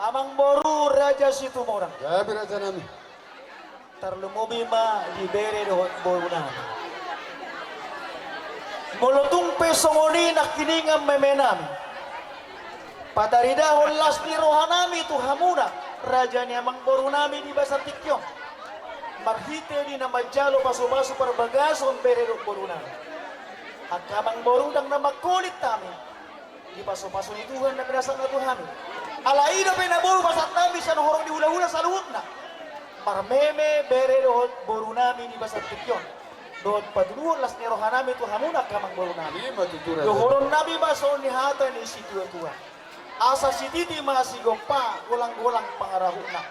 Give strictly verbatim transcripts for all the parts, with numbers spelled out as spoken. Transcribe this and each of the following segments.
Amang boru Raja Situmorang. Gabe raja nami. Tarlumobi ma di bere dohot boru nami. Molo tung pe songon i nangkiningan meme nami, pataridahon las ni roha nami tu hamuna, raja ni amang boru nami di bagasan tingki on, marhite di na manjalo pasupasu parbagason bere dohot boru nami. Angka amang boru, ndang na mangkolit hami di pasupasu ni Tuhan na pinasatna tu hami. Alai i dope na boi hupasahat nami sian horong ni hulahula saluhutna, marmeme bere dohot boru nami di bagasan tingki on, dohot patuduhon las ni roha nami tu hamuna angka amang boru nami. Ima tutu, raja. Dohonon nami ma songon ni hata ni situatua: Asa sititi ma sigompa, golanggolang pangarahutna.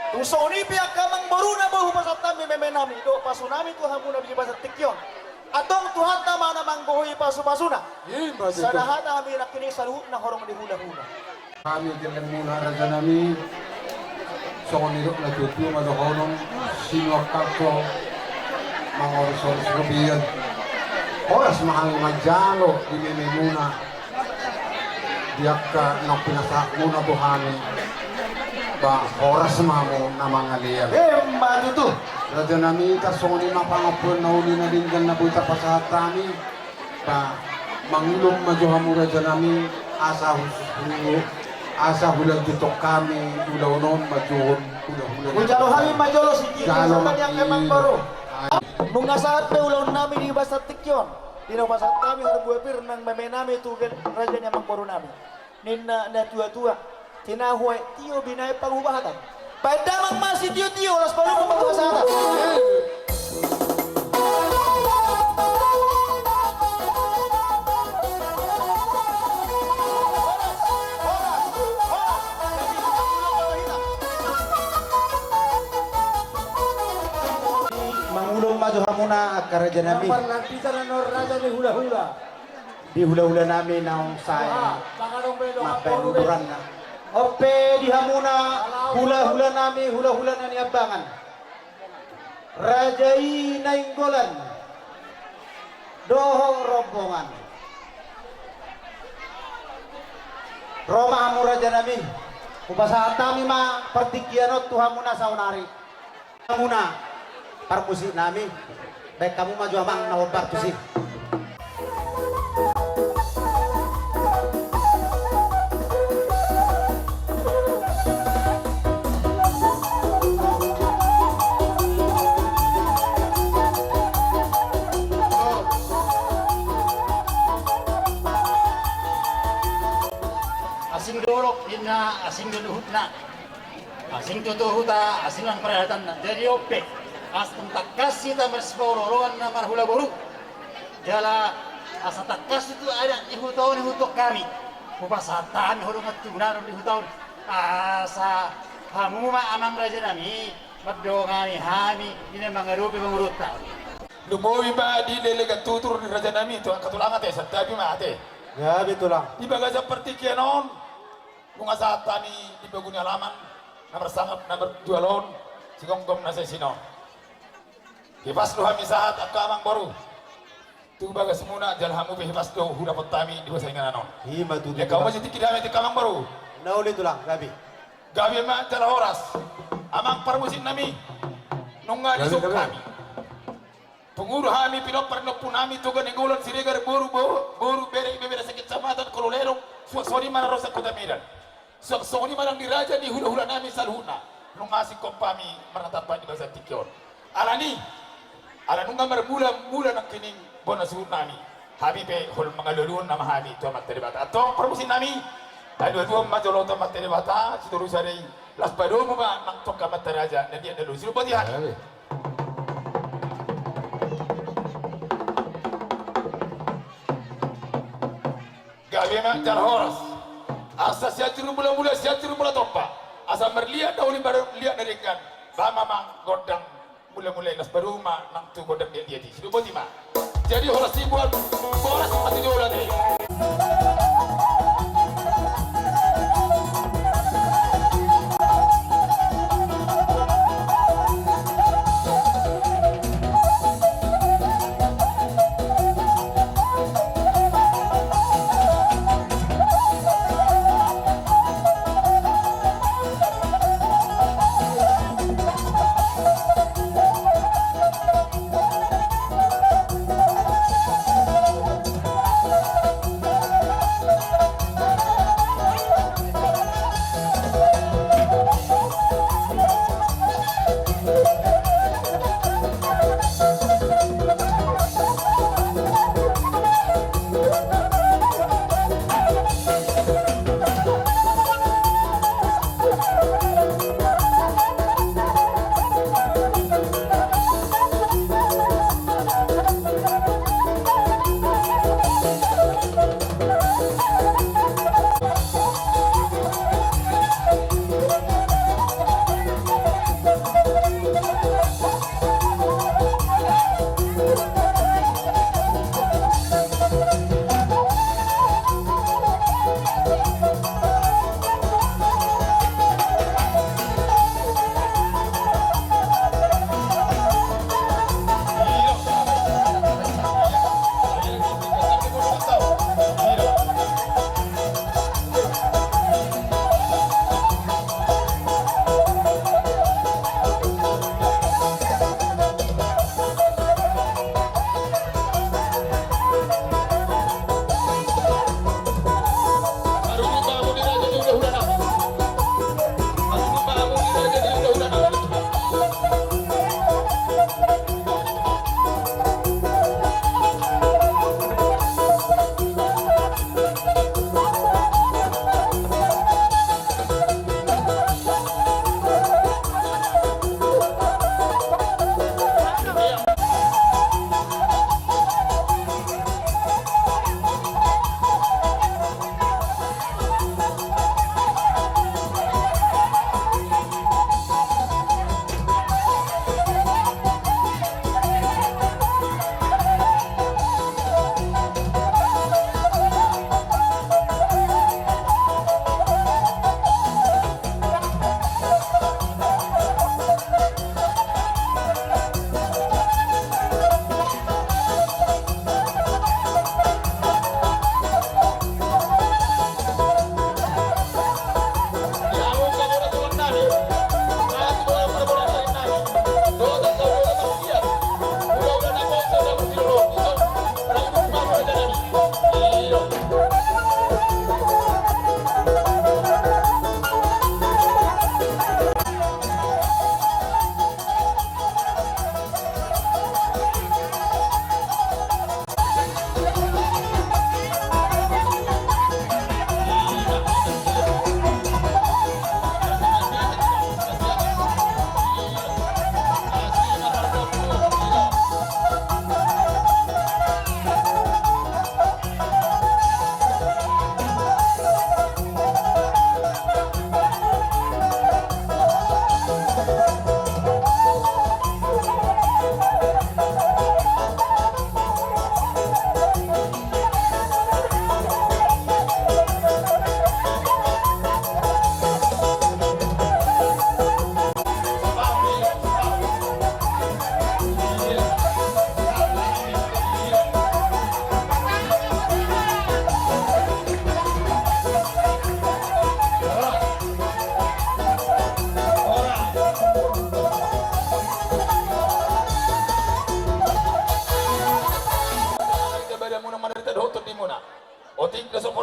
Tung songon i pe angka amang boru, na boi hupasahat hami meme nami dohot pasu nami tu hamuna di bagasan tingki on. Antong Tuhanta ma na manggohi pasupasuna. Ima tutu. Sada hata hami nangkining saluhutna horong ni hulahula. Hami gellengmuna, raja nami, songon nidok na tutu ma dohonon: Sinuan kalko mangoros-oros robean. Horas ma hami manjalo di mememuna di angka naung pinasahatmuna tu hami. Ba horas ma hamu na mangalean. Ima tutu. Raja nami, tarsongon i ma pangampuon na uli na denggan na boi tarpasahat hami. Ba mangulon ma jo hamu, raja nami, asa hu-, hu-, asa hulanjuthon hami ulaon on manjouhon hulahula. Hujalo hami ma jolo sititi. Jalo ma, amang boru. Nunga sahat pe ulaon nami di bagasan tingki on, di na hupasahat hami harbua pir nang meme nami tu raja ni amang boru nami. Ninna natuatua: Tinahu aek tio, binahen pangubahan. Baen damang ma sitiotio, laos palumbung ma tu hasahatan. Mangulon ma jo hamuna angka raja nami. Parlantisan annon raja ni hulahula. Di hulahula nami naung sae mambaen uduranna. On pe di hamuna hulahula nami, hulahula na niambangan, raja i Nainggolan dohot rombongan. Ro ma hamu, raja nami. Hupasahat hami ma partingkian on tu hamuna saonari. Hamuna parmusik nami, baen hamu ma jo amang na hombar tusi. Asing dolok ninna, asing do luhutna. Asing tutu huta, asing nang paradatanna. Jadi on pe, asa tangkas hita marsipaolooloan na marhula boru. Jala asa tangkas tutu adat ni huta on diihuthon hami. Hupasahat hami holongan tu na ro di huta on. Asa hamu ma amang raja nami mandongani hami di na mangadopi pangurutta. Lumobi ma di lelegan tutur ni raja nami tu angka tulang ate, santabi ma ate. Gabe tulang. Di bagasan partingkian on, nunga sahat hami di pogu ni alaman na marsangap na marjual on, sigomgom na saisi on. Hipas do hami sahat angka amang boru tu bagasmuna, jala hamu pe hipas do hudapot hami di bagasan inganan on. Ima tutu. Jala hamu ma tulang. Sitiki dame tu angka amang boru. Na uli tulang, gabe. Gabe ma jala horas. Amang parmusik nami. Nunga disuk hami. Gabe, gabe. Punguan hami, pinompar ni ompu nami Toga Nainggolan Siregar, boru, bo-, boru, bere, ibebere, sakit samatan, kolo ledong, suang songon i ma na ro sian kota Medan. Suang songon i ma nang di raja ni hulahula nami saluhutna. Nunga singkop hami marnatampak di bagasan tingki on. Alani, ala nunga marmula, mula nangkining bona suhut nami. Hami pe holan mangalualuhon nama hami tu Amanta Debata. Antong parmusik nami, alualuhon ma jolo tu Amanta Debata, sitorusa dei, las padomu ma nang tu angka amanta raja, na dia na luhut, sidung boti hami. Gabe ma jala horas. Asa Sianjur Mulamula, Sianjur Mulatompa. Asa marliat na uli, marliat na denggan. Bahen ma gondang mulamula i, las padomu ma nang tu gondang liatliat i. Sidung boti ma. Jadi horas ni bulan, horas ma tu joloan i.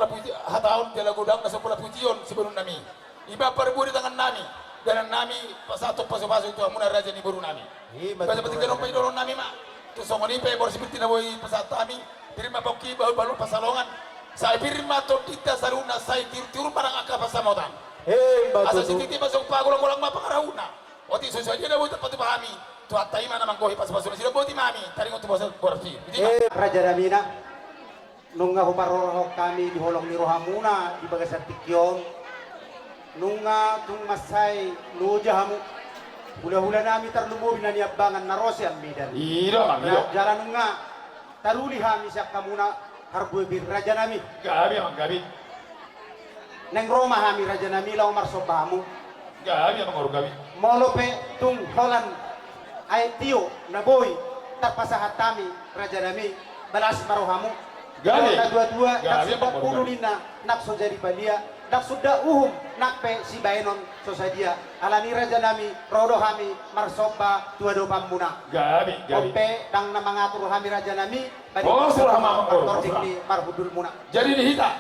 Puji, hataon jala godang na so pola pujion siboanonnami. Ima parbue ni tangannami, dalannami pasahathon pasupasu tu hamuna raja ni borunami. Ima tutu. Pasahathon raja ni borunami ma. Tung songon i pe boru Sipirti na boi pasahat hami, pir ma pongki, bahulbahul pansalongan. Sai pir ma tondinta saluhutna, sai tiurtiur ma nang angka pansamotan. Ima tutu. Asa sititi ma so pagolanggolang ma pangarahutna. Otik so sadia na boi tarpatupa hami, Tuhanta i ma na manggohi pasupasu na sidok boti ma hami taringot tu boasa boras pir. Ima. Eh, rajanami na. Nunga huparorot hami di holong ni rohamuna di bagasan tingki on. Nunga tung mansai loja hamu. Hulahulanami tarlumobi na niambangan na ro sian Medan. I do, i do. Jala nunga taruli hami sian hamuna parbue pir rajanami. Gabe, amang, gabe. Naeng ro ma hami rajanami laho marsomba hamu. Gabe, amang, gabe. Molo pe tung holan aek tio na boi tarpasahat hami rajanami, balas ma rohamu. Gabe. Natuatua, gabe, ndang suda pulu ninna, ndang so jadi palia, ndang suda uhum, nang pe sibaenon so sadia. Alani rajanami, ro do hami marsomba tu adopanmuna. Gabe, gabe. On pe ndang na mangatur hami rajanami, bani pos roha ma, amang, pos roha. Tording ni marhundulmuna. Jadi di hita.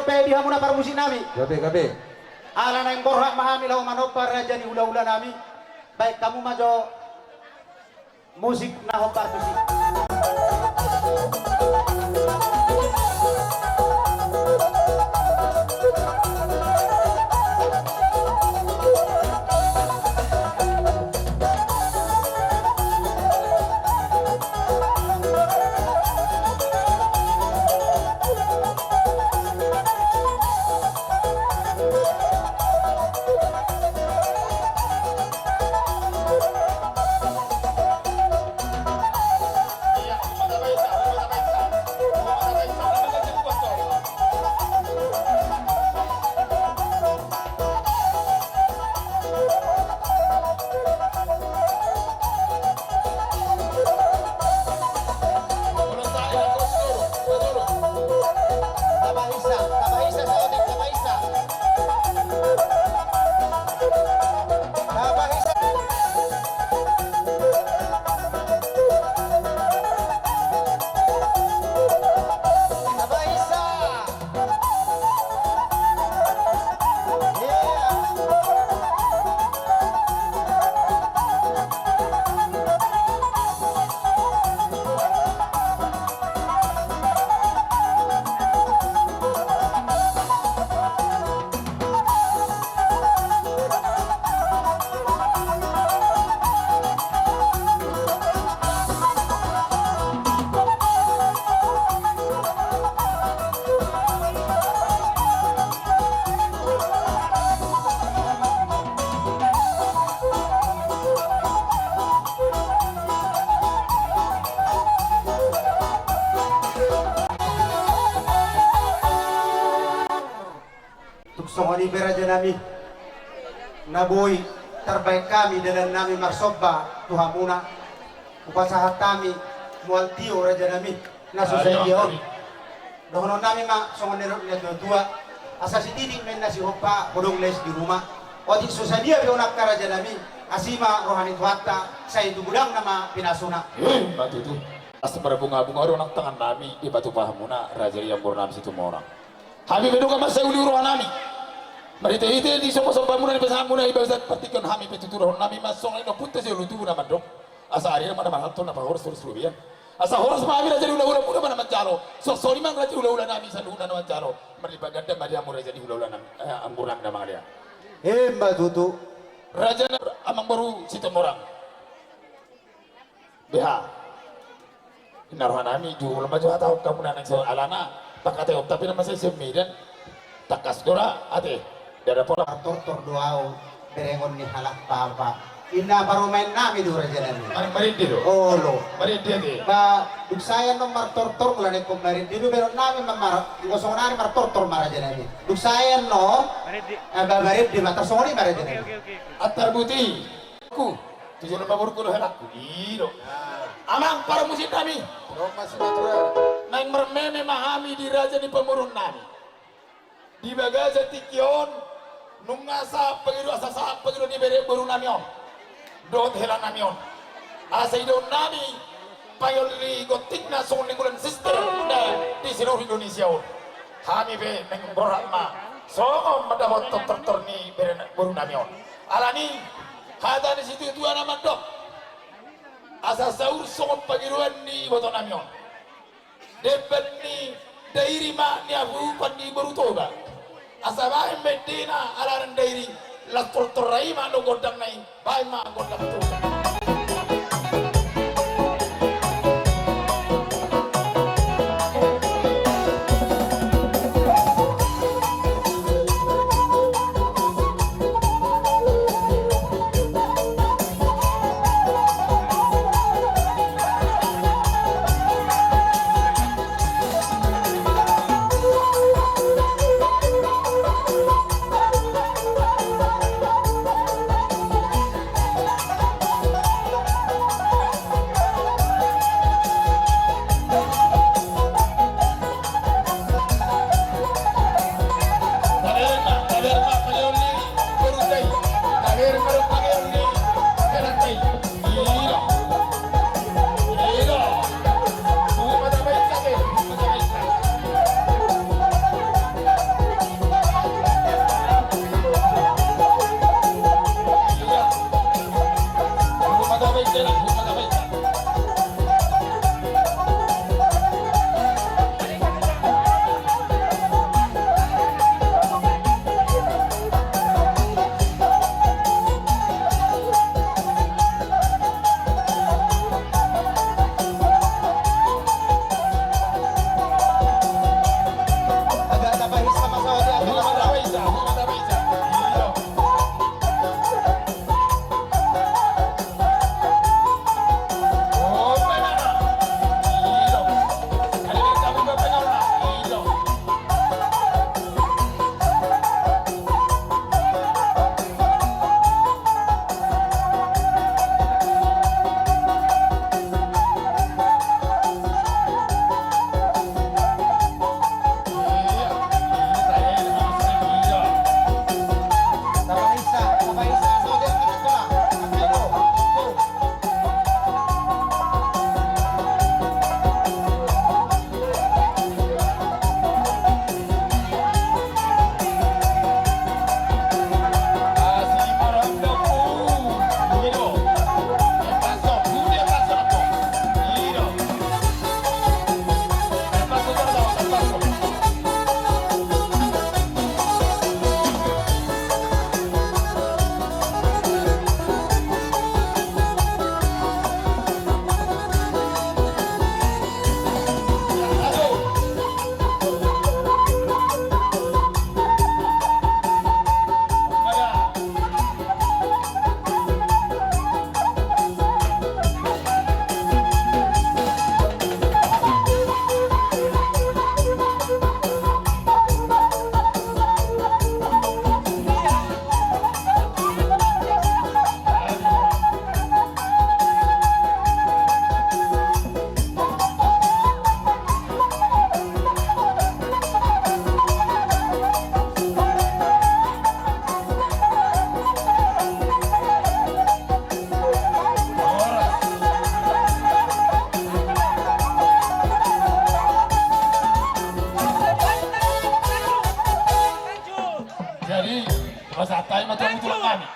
Pe di hamuna parmusiknami. Gabe, gabe. Ala naeng borhat ma hami laho manomba raja ni hulahulanami. Baen hamu ma jo musik na hombar tusi. Tung songon i pe rajanami, na boi tarbaen hami dalannami marsomba tu hamuna, hupasahat hami mual tio rajanami na so sadia on. Dohononnami ma songon nidok ni natuatua, asa sititik ma inna sihompa, godang les di ruma. Otik so sadia pe on angka rajanami, asi ma roha ni Tuhanta, sai tu godangna ma pinasuna. Ima tutu. Asa marbungabunga do nang tangannami dipatupa hamuna raja i, amang borunami Situmorang. Hami pe nunga mansai uli rohanami marhitehite di sombasombamuna, di pasahatmuna i, bagasan partingkian hami pe tutu dohononnami ma songon i, na punta sian ulu tubu na mandok. Asa ari ma na marhalto na pahoras, horas robean. Asa horas ma hami raja ni hulahulamuna ma na manjalo. Songon i ma raja ni hulahulanami saluhutna na manjalo. Marlipat ganda ma di hamu raja ni hulahulanami, eh, amang borunami na mangalean. Ima tutu. Raja na, amang boru Situmorang. Beha. Inna rohanami, jolo ma jo hatahon hamuna nang so alana pangkataion, tapi na mansai sian Medan. Tangkas do ra ate. Dada pola. Martortor do ahu berengon ni halak Papa. Inna parumaennami do rajanami. Mar-, marende do. Olo. Marende ate. Ba, dung sae annon martortor, molo na ingkon marende do berengonnami ma mar-, ingkon songon ari martortor ma rajanami. Dung sae annon. Marende. Eh, ba, marende ma, tarsongon i ma rajanami. Oke, oke, oke. Antar buti. Ku, tu jolo ma borungku dohot anakku. I do. Amang parmusiknami. Roma Sinatura. Naeng marmeme ma hami di raja ni pamoruonnami. Di bagasan tingki on, nunga sahat pangido, asa sahat pangido ni bere borunami on dohot helanami on. Asa idaonnami pangido ni gontikna songon ni bulan sister na di seluruh Indonesia on. Hami pe menggorak ma songon mandapothon tortor ni bere boru nami on. Alani hata ni situatua na mandok, asa saur songon pangidoan ni iboto nami on. Demban ni Dairi ma niapupan ni boru Toba. Asa bahen ma endena alaran Dairi, las tortor ra i ma do gondang na i. Bahen ma gondang tu. Jadi, pasahat hami ma tu hamu tulang nami.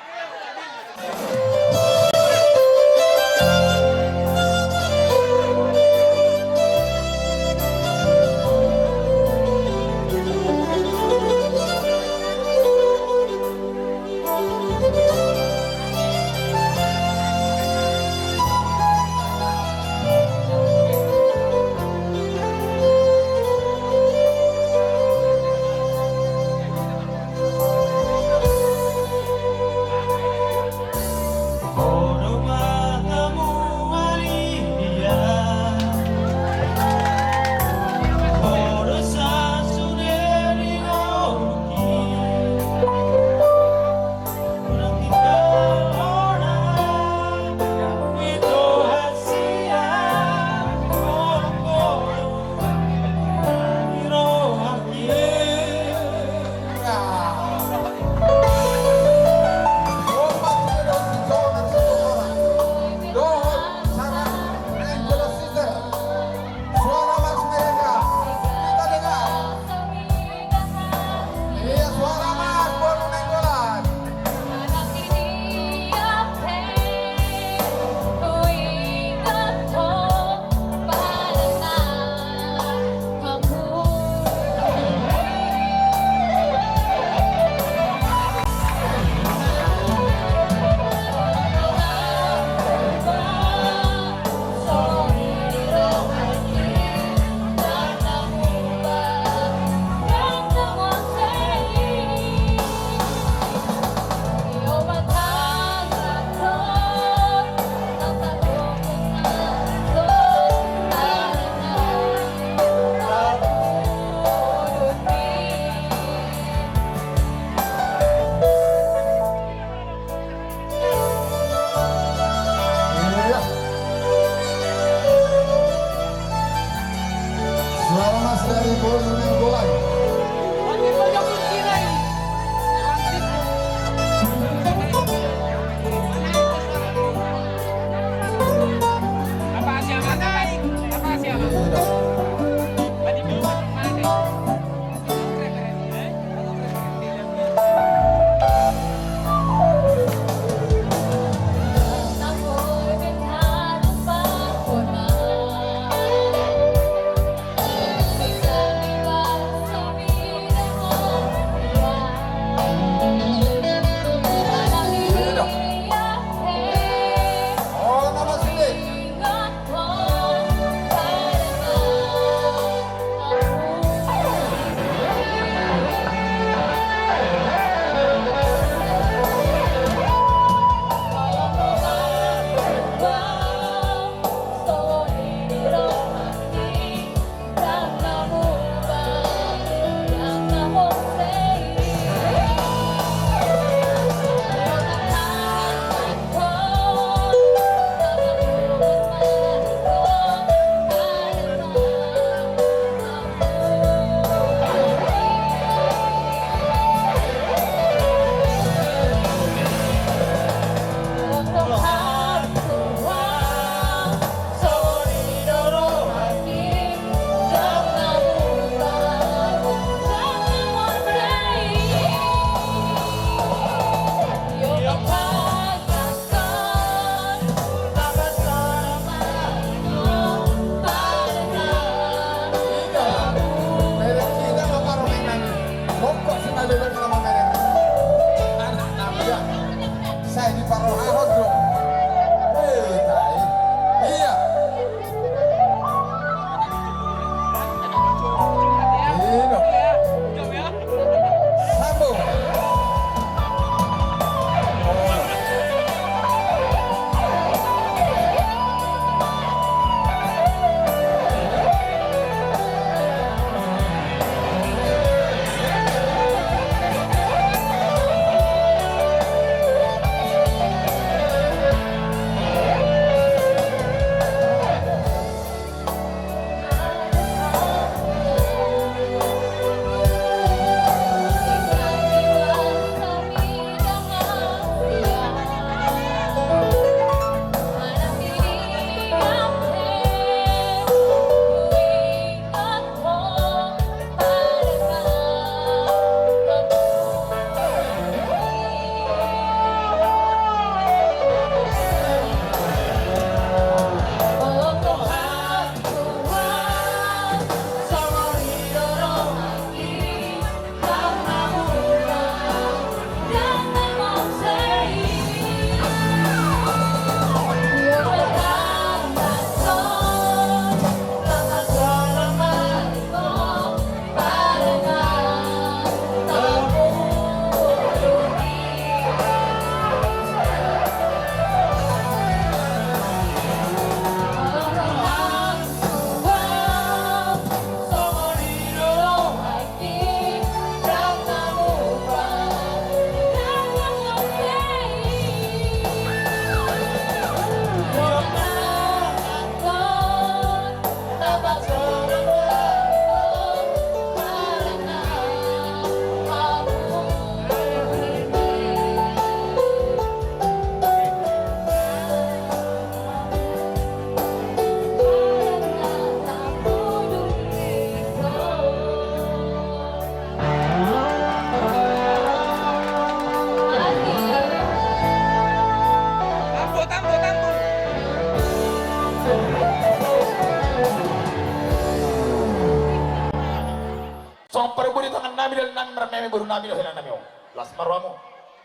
tangan nami, dalan nami, marnami boru nami, dohot inang nami on. Las ma rohamu.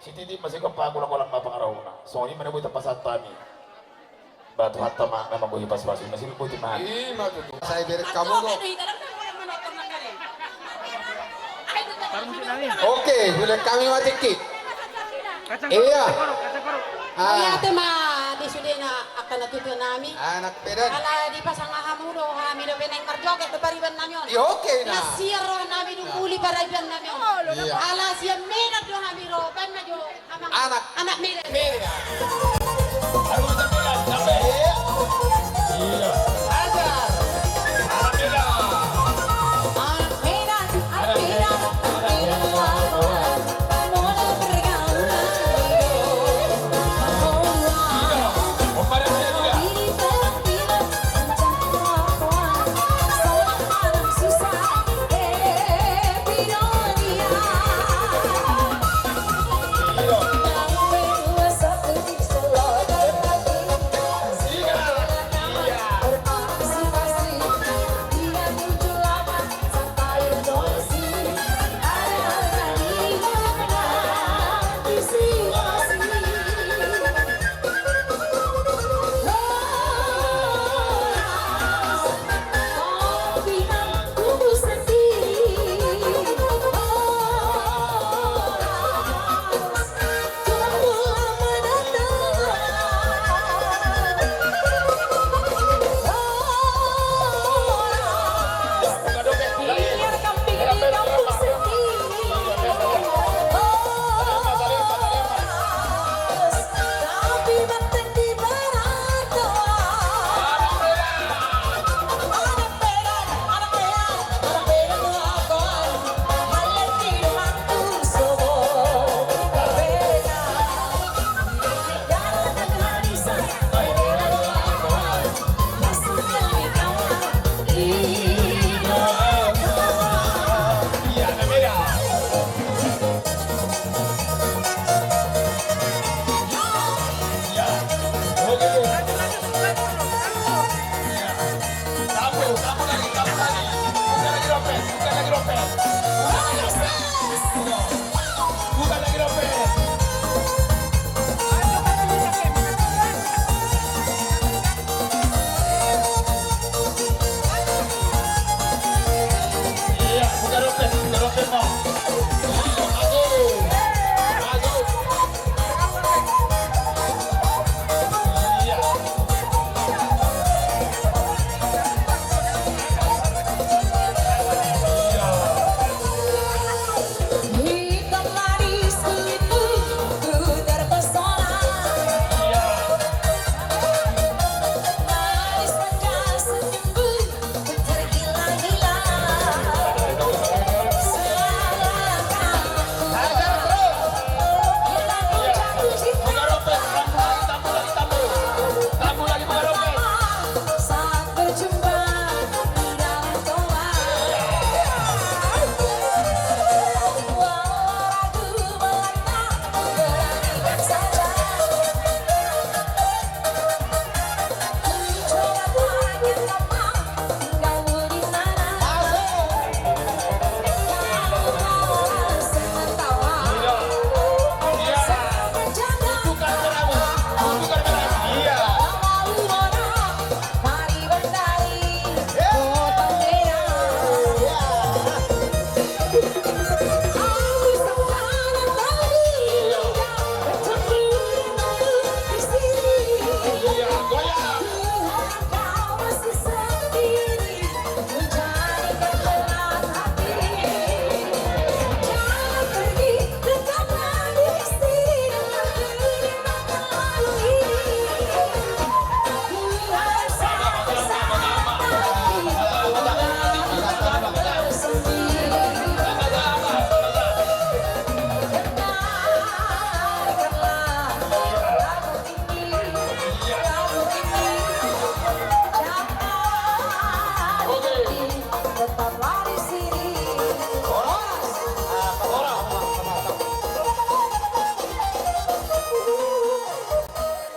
Sititi ma sigompa, golang-golang ma pangarahutna. Songon i ma na boi tapasahat hami. Ba Tuhanta ma na mambohi pasupasu, na siriboti ma hami. I ma tutu. Sai berek hamu do. Oke, sudah kami mati ki. Iya. Ah. Ia te ma di sudena angka na tutu nami. Anak Medan. Ala dipasanga hamu do hami dope naeng marjoget do pariban nami on. Iya, oke, na. Na siar roha nami dung uli pariban nami on. Iya. Ala sian Medan do hami ro, baen ma jo. Anak. Anak Medan. Medan. Anak Medan, sampai. Iya. Iya. Ajar. Anak Medan. Anak Medan, anak Medan, anak Medan.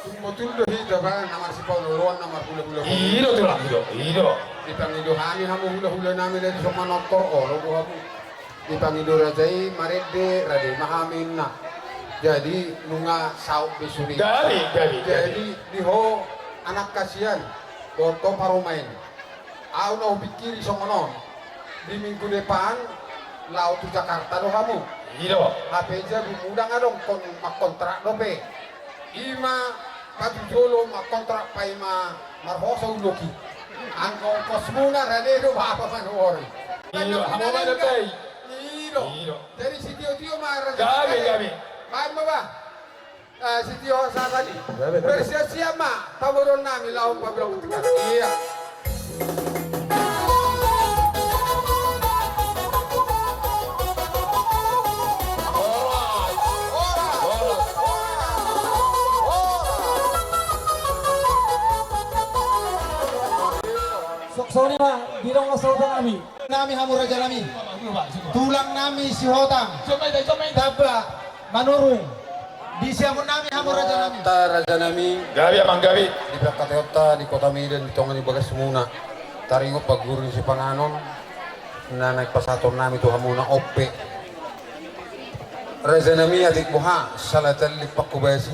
Tumbotul do hita ba na marsipaolooloan na marhulahula. I do tulang, i do, i do. Dipangido hami hamu hulahula nami, dison manortor olo do hamu. Dipangido raja i marende, rade ma hami ninna. Jadi nunga saut be sude. Gabe, gabe, gabe. Jadi di ho anak hasian, dohot ho parumaen. Au na hupingkiri songon on. Di minggu depan laho tu Jakarta do hamu. I do. Hape jabu mudang adong kon mangkontrak dope. I ma batu jolo mangkontrak paima marhoso uluki. Anggo ongkosmuna rade do bapa manuhori. I do, hamu ma dope. I do. I do. Jadi sitio-tio ma raja. Gabe, gabe. Baen ma ba. Eh, sitio sahali. Gabe, gabe. Bersiap-siap ma pamoruon nami laho pabilang tikan. Iya. Songon i ma, didok ma sahuta nami. Nami hamu raja nami. Tulang nami Sihotang. Tamba Manurung. Di siamun nami hamu raja nami. Raja nami. Gabe amang gabe. Di pangkataionta di kota Medan di tonga ni bagasmuna. Taringot panguru ni sipanganon. Na naeng pasahaton nami tu hamuna ope. Raja nami, atik boha sala tali pangkobasi.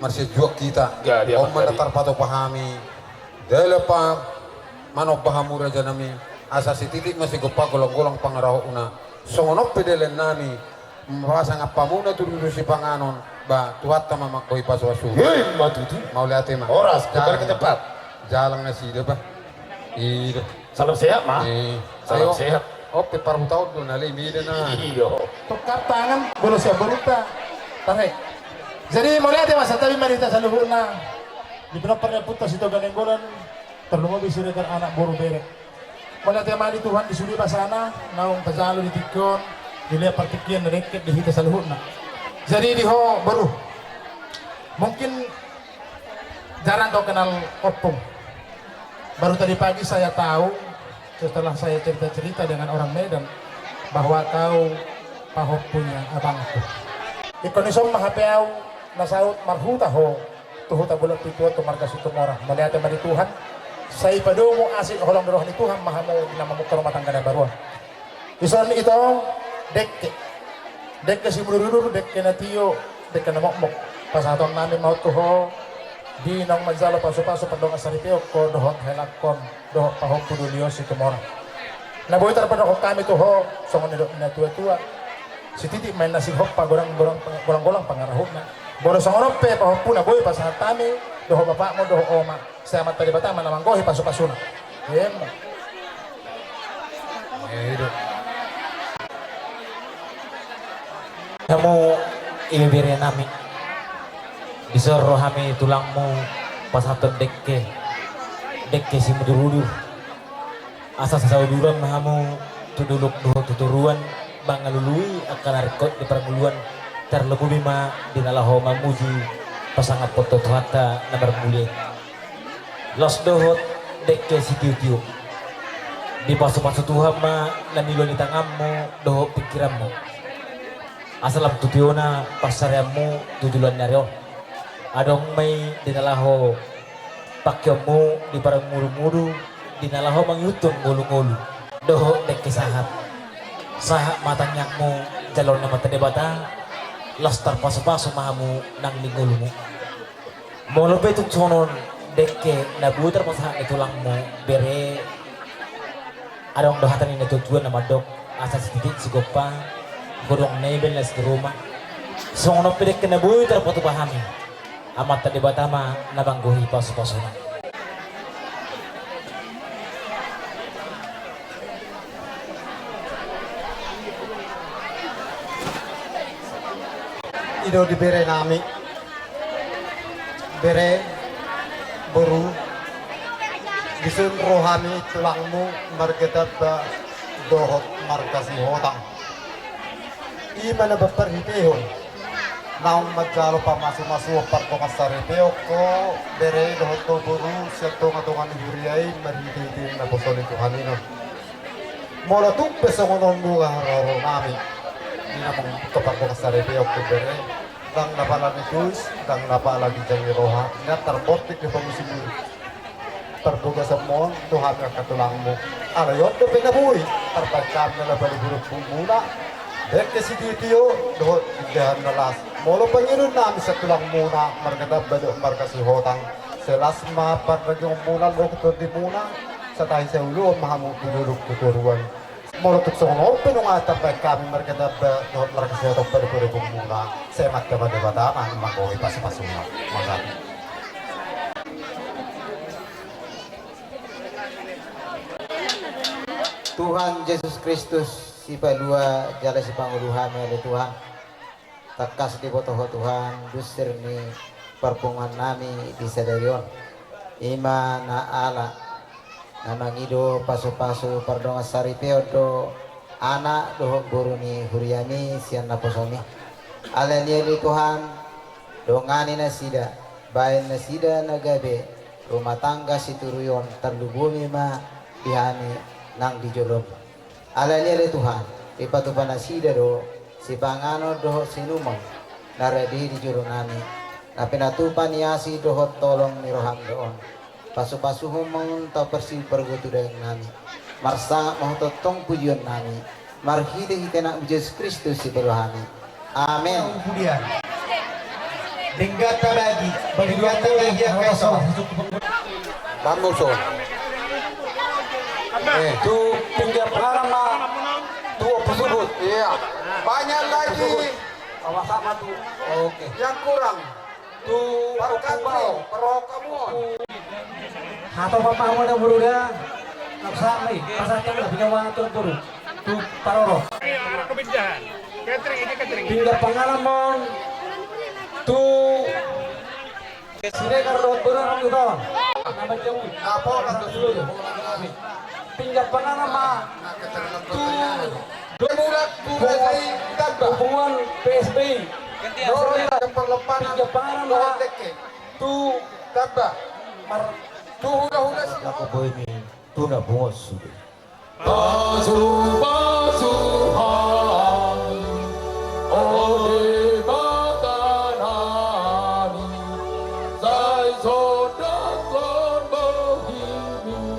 Marsijuak hita. Gabe amang gabe. On ma na tarpatupa hami. Dalan pa manomba hamu raja nami. Asa sititik ma sigompa golang-golang pangarahutna. Songon on pe dalan nami. Pasangap hamuna tu dudu sipanganon, ba Tuhanta ma manggohi pasu-pasu. Ima tutu. Mauliate ma. Horas, kembali ke tempat. Jalang nasida ba. I do. Salam sehat ma. Salam sehat. On pe parhutaon do na lei mida na. I do. Tukar tangan, bolos ya boruta. Tarik. Jadi mauliate ma santabi ma di hita saluhutna. Di pinompar ni Ompunta Sitoga Nainggolan. Tarlumobi Siregar anak boru bere. Mauliate ma di Tuhan di sude basana naung tajalo di tingki on, dilehon partingkian na dengke di hita saluhutna. Jadi di ho boru, mungkin jarang kau kenal Ompung. Baru tadi pagi saya tahu setelah saya cerita-cerita dengan orang Medan bahwa kau pahompunya abangku. Ingkon dison ma hape au na saut marhuta ho tu huta Bolon Pitu on tu marga Situmorang. Mauliate ma di Tuhan. Sai padomu asi holong ni roha ni Tuhan ma hamu di na mamungka rumah tangga na baru on. Dison ito dengke. Dengke simudur-udur, dengke na tio, dengke na mokmok. Pasahaton nami ma on tu ho. Di naung manjalo pasu-pasu pardongan saripeon ho dohot helangkon dohot pahompu doli on Situmorang. Na boi tarpadokhon hami tu ho songon nidok ni na tua-tua. Sititik ma inna sihompa golang-golang, golang-golang pangarahutna. Molo songon on pe pahompuna boi pasahat hami dohot bapakmu dohot oma. Sai Amanta Debata ma na manggohi pasu-pasuna. Ima. Hamu ibebere nami. Dison ro hami tulangmu pasahathon dengke. Dengke simudur-udur. Asa sasauduran ma hamu tu dolok dohot tu toruan, mangalului angka na ringkot di parngoluan, tarlumobi ma di na laho mamuji pasangaphon tu Tuhanta na marmulia i. Laos dohot dengke sitio-tio. Dipasu-pasu Tuhan ma na nilua ni tanganmu dohot pingkiranmu. Asa lam tu tiona pansarianmu tu joloan ni ari on. Adong ma i di na laho pangkeonmu di parmudu-mudu, di na laho mangihuthon ngolu-ngolu. Dohot dengke sahat. Sahat ma tangiangmu jaloon ni Amanta Debata, laos tarpasu-pasu ma hamu nang di ngolumu. Molo pe tung songon on dengke na boi tarpasahat ni tulangmu bere, adong do hata ni na tua-tua na mandok, asa sititik sigompa, godang na iba na sitoruma. Songon on pe dengke na boi tarpatupa hami, Amanta Debata ma na manggohi pasu-pasuna. I do di bere nami. Bere, boru, dison ro hami tulangmu marga Tamba dohot marga Sihotang. I ma na mamparhitehon naung manjalo pamasu-masuon pardongan saripeon ho bere dohot ho boru sian tonga-tonga ni huria i marhite-hite naposo ni Tuhan i. Molo tung pe songon on nunga haroro nami di na mamungka pardongan saripeon ho bere, ndang na pala ni tuis, ndang na pala ginjang ni roha, na tarbortik di pamusi ni parbagasanmu on tu hami angka tulangmu. Alai on dope na boi. Tarbaen hami na parburu muna, dengke sitio dohot indahan na las. Molo pangidoan nami sian tulangmuna marga Tamba dohot marga Sihotang, sai las ma pardagingonmuna dohot tondimuna, sai tahi sai uluan ma hamu tu dolok tu toruan. Molo tung songon on pe nunga tarbaen hami marga Tamba dohot marga Sihotang parburu muna, sai mangihut ma Debata ma manggohi pasupasuna. Mauliate. Tuhan Jesus Kristus, sipalua jala sipangolu hami ale Tuhan. Tangkas diboto Ho Tuhan, dunsir ni parpunguan nami di sadari on. I ma na ala na mangido pasupasu pardongansaripeon do anak dohot boru ni huriami sian naposomi. Alani i ale Tuhan, dongani nasida, baen nasida na gabe rumah tangga situruon, tarlumobi ma di hami nang di jolom. Alani i ale Tuhan, dipatupa nasida do sipanganon dohot siinumon na rade di jolo nami, na pinatupa ni asi dohot holong ni roham do on. Pasupasuhon ma on taparsi pargotu daeng nami. Marsangap ma Ho tongtong pujion nami, marhitehite Anakmu Jesus Kristus sipalua hami. Amen. Pudian. Denggan tabagi, denggan tabagi angka i so. Bang Muso. Eh, tu pinggan panganon ma, tu Ompu Subut. Iya. Banyak lagi. Awas sama tu. Oke. Yang kurang. Tu Ompu Bao. Parhok hamu on. Hatop hamu da boru da. Nang sahali, pasal tengah, pinjam uang tu boru. Tu parorot. Pinggan panganon ma on. Tu Siregar dohot boru na tu on. Nama jauh. Apa orang tu? Pinggan panganon ma. Tu Mulak, mulak dari Tamba. Hubungan P S B I. Dohot pinggan panganon ma. Tu Tamba. Mar. Tu hula-hula si. Laku boy ni tuna bos sudah. Pasu-pasu hami, o Debata nami, sai sondanghon bohimi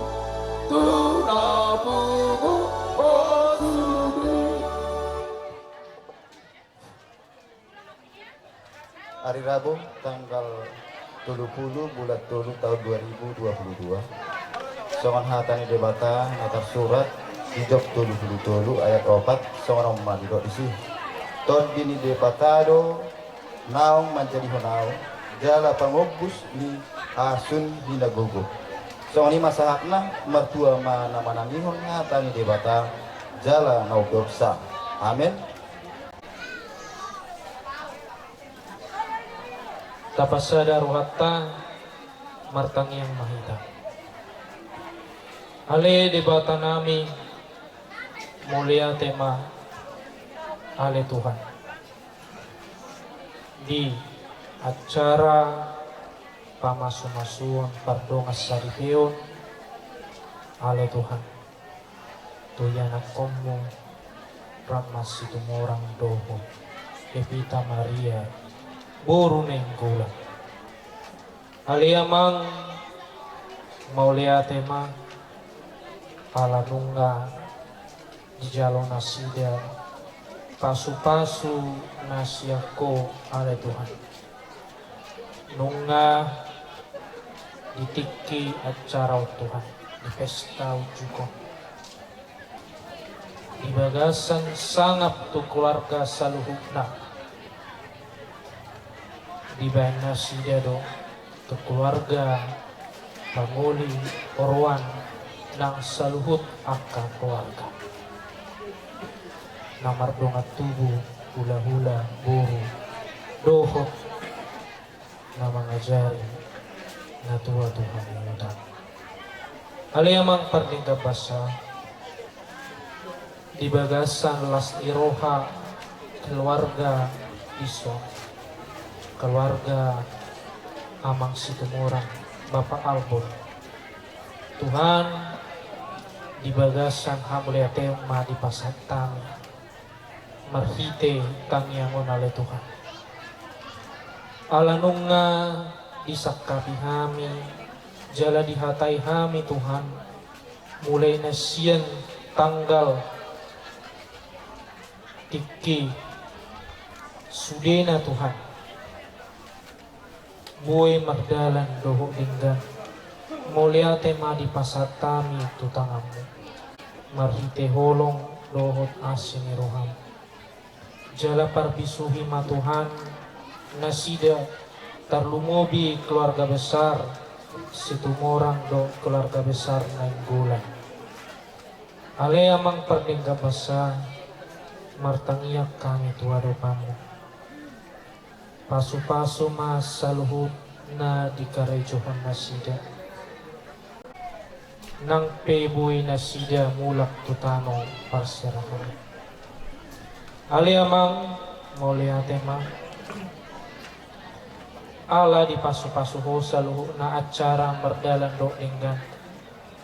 tu na pungu o sude. Ari Rabu tanggal tolu pulu bulan tolu taon dua ribu dua pulu dua. Songon hata ni Debata na tarsurat di Job tolu pulu tolu ayat opat, songon on ma didok disi. Tondi ni Debata do naung manjadihon ahu, jala pangombus ni hasun ni na gogo. Songon i ma sahatna, martua ma na manangihon hata ni Debata, jala na umpeopsa. Amen. Tapasada rohanta, martangiang ma hita. Ale Debata nami, mauliate ma ale Tuhan. Di acara pamasumasuon pardongansaripeon, ale Tuhan. Tu ianakkonmu Rahma Situmorang dohot Evita Maria boru Nainggolan. Ale Amang, mauliate ma ala nunga dijalo nasida pasupasu na sian Ho ale Tuhan. Nunga di tingki acara on Tuhan, di pesta unjuk on, di bagasan sangap tu keluarga saluhutna, dibaen nasida do tu keluarga pangoli oroan nang saluhut angka keluarga na mardongan tubu, hulahula, boru dohot na mangajari na tua tu hangoluan. Ale Amang pardenggan basa, di bagasan las ni roha keluarga dison, keluarga Amang Situmorang, Bapa Albon. Tuhan, di bagasan hamauliateon ma dipasahat hami marhite tangiang on ale Tuhan. Ala nunga disangkapi hami, jala dihatai hami Tuhan, mulai na sian Tanggal, tingki, sudena Tuhan, boi mardalan dohot denggan. Mauliate ma dipasahat hami tu tanganmu, marhite holong dohot asi ni roham. Jala parbisuhi ma Tuhan nasida, tarlumobi keluarga besar Situmorang dohot keluarga besar Nainggolan. Ale Amang pardenggan basa, martangiang hami tu adopanmu. Pasupasu ma saluhut na dikarejohon nasida, nang pe boi nasida mulak tu tano parserahan. Ale Amang, mauliate ma. Ala dipasupasu Ho saluhutna acara mardalan dohot denggan.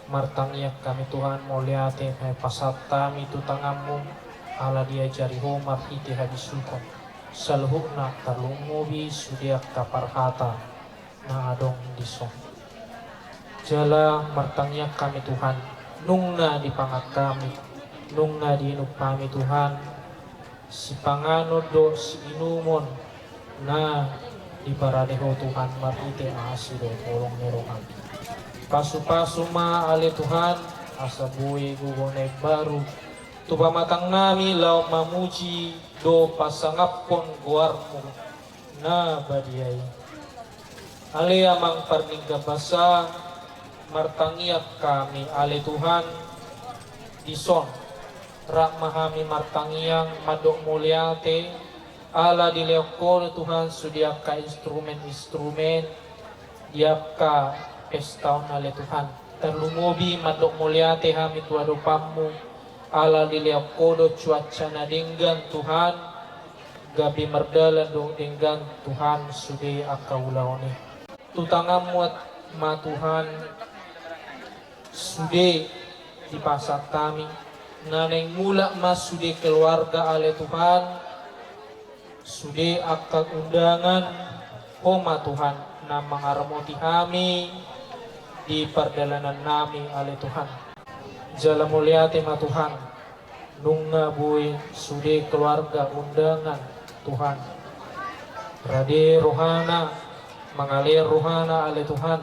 Martangiang hami Tuhan, mauliate ma hupasahat hami tu tanganmu, ala diajari Ho marhite habisuhon saluhutna, tarlumobi sude angka parhata na adong dison. Jala martangiang hami Tuhan, nunga dipangan hami, nunga diinum hami Tuhan, sipanganon dohot siinumon na diparade Ho Tuhan marhite asi dohot holong ni roham. Pasupasu ma ale Tuhan, asa boi gogo na imbaru tu pamatangnami laho mamuji dohot pasangaphon goarmu na badia i. Ale Amang pardenggan basa, martangiang hami ale Tuhan, dison rap ma hami martangiang mandok mauliate, ala dilehon Ho do Tuhan sude angka instrumen-instrumen di angka pesta on ale Tuhan. Tarlumobi mandok mauliate hami tu adopanmu, ala dilehon Ho do cuaca na denggan Tuhan, gabe mardalan dohot denggan Tuhan sude angka ulaon i. Tu tanganmu ma Tuhan sude dipasahat hami, na naeng mulak ma sude keluarga ale Tuhan, sude angka undangan, Ho ma Tuhan na mangaramoti hami di pardalanannami ale Tuhan. Jala mauliate ma Tuhan, nunga boi sude keluarga undangan Tuhan rade rohana, mangalean rohana ale Tuhan,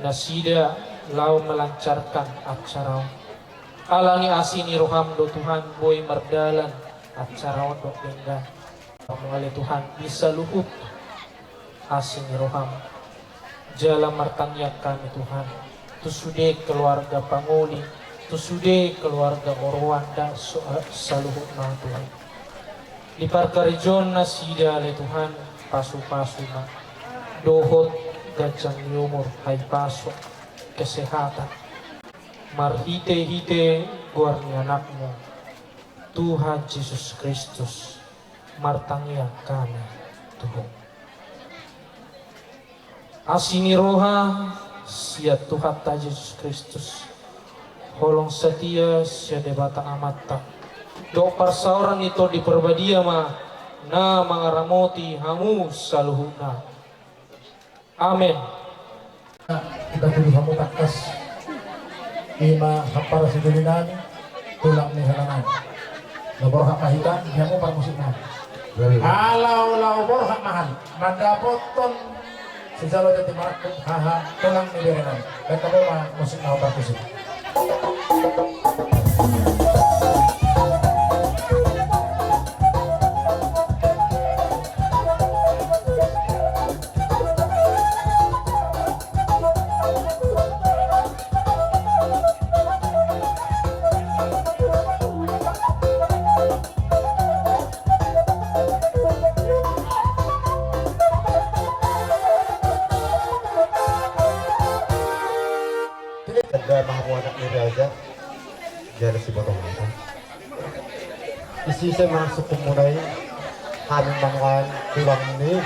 nasida laho melancarkan acara on. Ala ni asi ni roham do Tuhan boi mardalan acara on dohot denggan. Hamu ale Tuhan di saluhut asi ni roham. Jala martangiang hami Tuhan tu sude keluarga pangoli, tu sude keluarga oroan dohot saluhutna Tuhan. Di parkarejoon nasida ale Tuhan, pasupasu ma dohot ganjang ni umur, hahipason, kesehatan. Marhitehite goar ni Anakmu Tuhan Jesus Kristus, martangiang hami tu Ho. Asi ni roha sian Tuhanta Jesus Kristus, holong satia sian Debata Amanta, dohot parsaoran ni Tondi Parbadia ma na mangaramoti hamu saluhutna. Amen. Hita tudu hamu tangkas. Ima hampara sidulinami, tulang ni hela nami. Laho borhat ma hita, di hamu parmusiknami. Laho, laho borhat ma hami mandapothon sijalo jati marangkup haha tulang ni berenami. Baen hamu ma musik na parmusik. Tanda ma hamu anak ni raja. Jala siboto mata. Isi ise ma sungkunmuna i, hami mangan tulang ni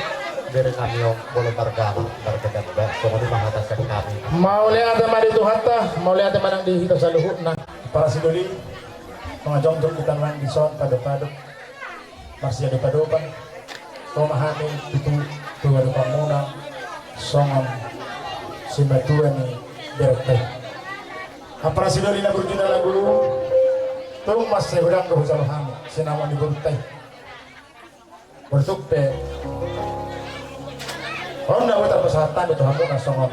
berenami on, molo margama margaganda, songon i ma hata sian hami. Mauliate ma di Tuhanta, mauliate ma nang di hita saluhutna. Para sidoli, mangajongjong hita nuaeng dison, padopadop marsiadopadopan. Ro ma hami tutu tu adopanmuna songon simatua ni berenta i. Ampara sidoli na burju na lagu, tung mansai godang do hujalo hami sinamot ni borunta i. Borunta pe on na boi tarpasahat hami tu hamuna songon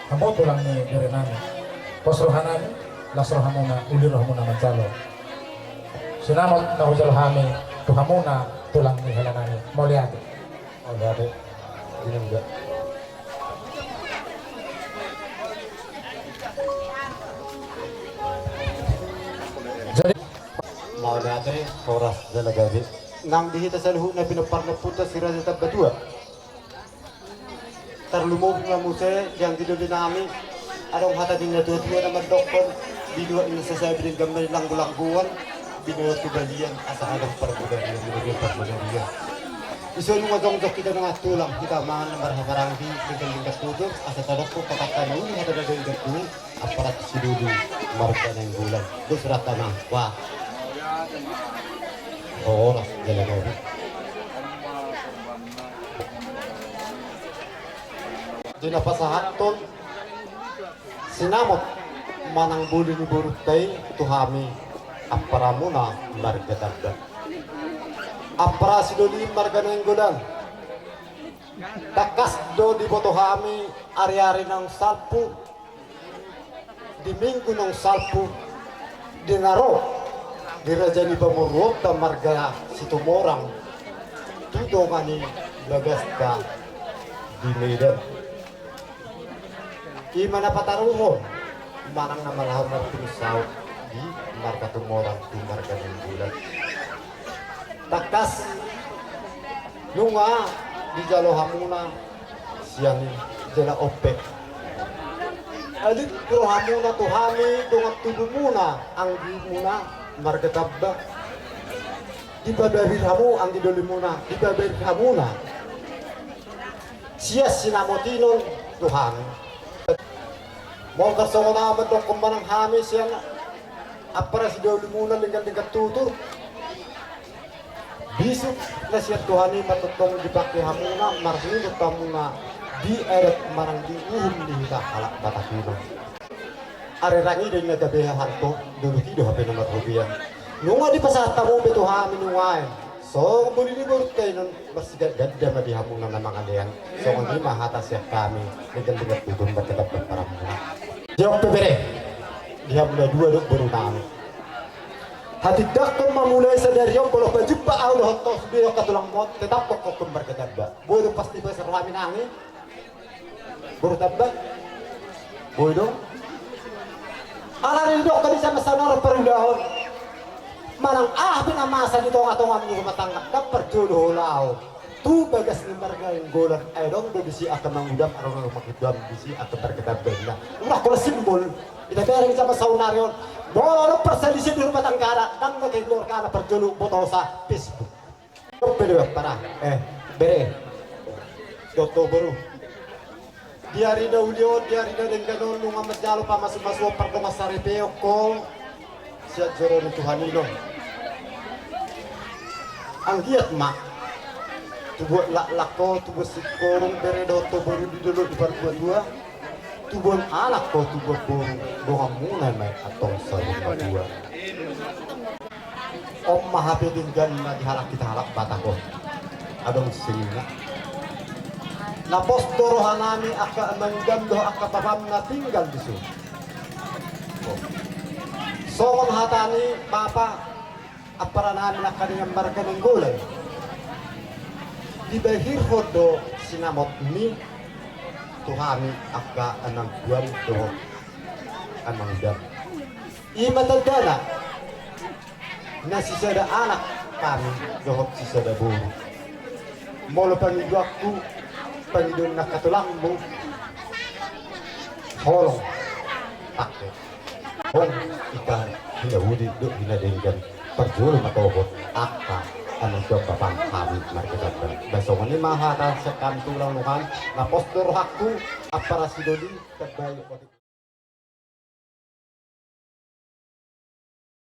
hamu tulang ni bere nami. Pos roha nami, las rohamuna, uli rohamuna manjalo sinamot na hujalo hami tu hamuna tulang ni hela nami. Mauliate. Mauliate. Ini enggak. Jadi, mauliate, horas jala gabe. Nang di hita saluhutna pinompar ni ompunta si Raja Tambatua. Tarlumobi ma muse sian di doli nami. Adong hata ni na tua-tua na mandokkon: Binuat ni sasabi denggan ma di langgu-langguan, binuat tu balian asa adong parbodarian, binuat parbodarian. Ise nunga jongjong hita nunga tulang, hita mangan na marhahamaranggi, denggan-denggan tutur, asa tadokkon patanta na uli hata na denggan tu ampara sidoli marga Nainggolan. Dos rata na, wah. Horas jala gabe. Di na pasahathon sinamot manang boli ni borunta i tu hami amparamuna marga Tamba. Ampara sidoli marga Nainggolan. Tangkas do diboto hami ari-ari naung salpu, di minggu naung salpu, di na ro di raja ni pamoruonta marga Situmorang tu dongan ni bagasta di Medan. I ma na pataruhon manang na mangalaho marpinusau di marga Tumorang tu marga Nainggolan. Tangkas nunga dijalo hamuna sian i jala on pe alit rohamuna tu hami dongan tubumuna, anggimuna marga Tamba. Dipababar hamu anggi dolimuna, dipababar hamuna sian sinamot i non tu hami. Molo tarsongon aha mandokkon manang hami sian ampara sidolimuna denggan-denggan tutur, bisuk na sian Tuhan i ma tongtong dipake hamuna marnunut hamuna di adat manang di uhum ni hita halak Batak i non. Ari rangi do i na gabe hahanto, dolok i do hape na marhobian. Nunga dipasahat hamu be tu hami nuaeng songon boli ni borunta i non, marsigatganda ma di hamuna na mangalean. Songon i ma hata sian hami, denggan-denggan tutur marga Tamba amparamuna. Di on pe bere, di hamuna dua dohot boru nami. Hatindanghon ma mulai sadari on, molo pajumpang ahu dohot ho sude angka tulangmon, tetap hohom marga Tamba. Boi do pasti basa rohami nang i. Boru Tamba. Boi do. Alani didok di sian na saonari parulaon, manang aha pe na masa di tonga-tonga ni rumah tangga, ndang parjolo ho laho tu bagas ni marga Nainggolan. Ai adong do disi angka mangudam, adong do mangudam disi angka marga Tamba. Unang holan simbol. Ita bereng di sian na saonari on, molo adong parsalisian di rumah tangga, ndang na keluargana parjolo botosa Facebook. Dope do ampara, eh, bere dohot boru. Di ari na uli on, di ari na denggan on, nunga manjalo pamasumasuon pardongansaripeon ho sian joro ni Tuhan i non. Anggiat ma tubuan laklak ho, tubuan singkoru, bere dohot boru di dolok di partua-tua. Tubuan anak ho, tubuan boru, donganmuna ma i antong saur matua. On ma hape denggan na di halak hita halak Batak on. Adong singina. Na pos do rohanami angka amangudam dohot angka papam na tinggal di son. Songon hata ni bapa amparanami angka denggan marga Nainggolan, dibahirhon do sinamotmi tu hami angka amangudam dohot amangudam. I ma tandana na sisada anak hami dohot sisada boru. Molo pangidoanku, pangidoan ni angka tulangmu, holong pake. Holong ita hinauli dohot hinadenggan, parjolo ma tohon angka amangudam papam hami marga Tamba. Ba songon i ma hata sian hami tulang nuaeng, na pos do rohangku, ampara sidoli, tambai otik.